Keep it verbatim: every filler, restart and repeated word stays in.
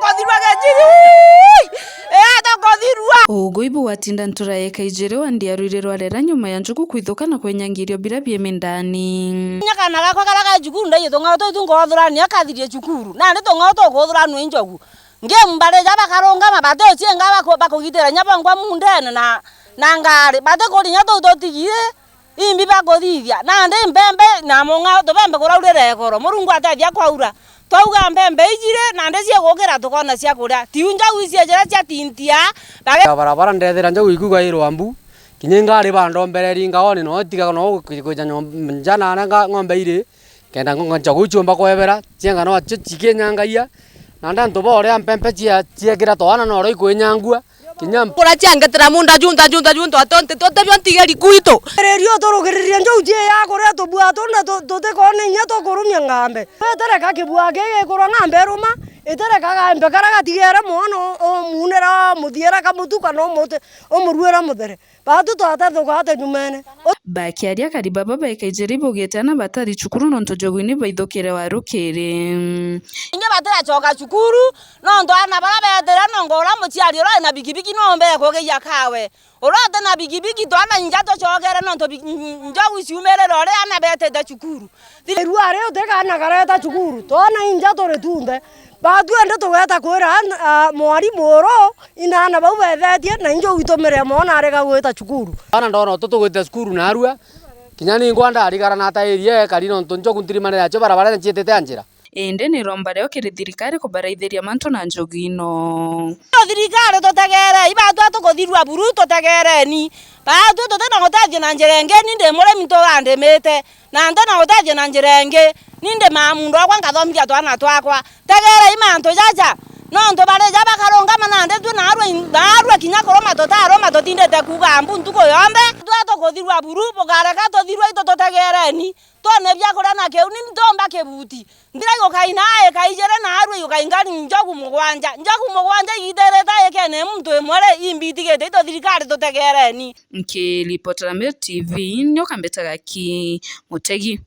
Kothirwa gejiri. Ee, tokothirwa. Ugui bugwatinda ntura ya eka ijiri wa ndiaru iri rwarera nyuma ya njugu kwithuka na kwenyangirio bira bie mindani. Nyakana gakwa karia ga cukuru ndaigitung'ao tutu ngothurania akathirie cukuru. Nandi tung'ao tukuthuranua i njogu. Ngimu barija bakarungama bati ucienga baku-, bakugitira nya bongwa mundene na, na ngari. Bati kuri nya tuu tutigire. Imbi bakuthithia, nandi mpembe na mung'ao tubembe kuraurire ekoro, Murungu atethia kwaura. Twauga mpembe ijiri, nandi ciigukira tukona cia kuria. Tiu njogu icio jiria ciatintia, bage- Barabara ndethira njogu ikugairwa mbu, kinya ingari bandombereri ngaoni no tiga no kwija nyom-, nja nane nga-, ng'ombe iri, kenda ngo-, njogu ciumba kwebera, cienga no cio cikinyangaia, nandi antu ba uria mpembe cia-, ciekira twana no ro ikwinyangua, Kinya mpura ciangetera munda junta, junta, junta, atonte, tote bio ntigeri kwitu. Riria uturugiririe njou cie ya kuria tubua tunda tu-, tutikona inya tukurumia ngambe. Itereka kibua ki gikurwa ngambe iruma, itereka gambe karia gatigere mwana u-, umunira umuthiera kamutu kana umuti-, umuruira muthere. Batu twatathuka ate nyumene. Bakiaria, akari baba ba eka ijiri baugite ana batari cukuru nontu njogu ni baithukire warukiri. Ingi batiracoka cukuru, nontu ana baria beetire nongo uria muciari uria wi na bikibiki no mbere kugeia kawe. Uria uti na bikibiki, twana inja tucokere nontu bi-, n-, n-, njogu ciumirire uria ana beetite cukuru. Irua riu tikana kareta cukuru, twana inja turi tunthe. Baatu indi tugeta kwira, ah, mwarimu uru, inaana bau beethetie, na injo uitumire mwana arega gwita cukuru. Ana ndona utu tugwite cukuru narua, kinya ningwa ndarigara natairi ekari nontu njogu ntirimane yacio barabara na ciitite a njira. Indi ni iromba riao kiri thirikari kubaraithiria mantu na njogu ino. Thirikari tutegerei, baatu tukuthirua buru tutegereni. Baatu tuti na utethio na njira ingi, ni ndi murimi ntugandimite. Na nti na utethio na njira ingi, ni ndimaa muunda okwa nkathomithia twana twakwa. Tegerei mantu jaja, nontu barija bakarungama nandi twi naarua in-, naarua kinya kuruma tutaruma tutindite kuuga mbu ntuku yonthe. Twe tukuthirua buru, bukareka tuthirua itu tutegereni. Twone biakuria na kiu, ni ntomba kibuti. Nthira igukai na ika ijiri naarua igukai ngari njogu mugwanja. Njogu mugwanja igithirite ikene muntu imwe ri, imbi itigite itu thirikari tutegereni. Nkiripotera Meru T V, nyoka mbitaga ki Mutegi.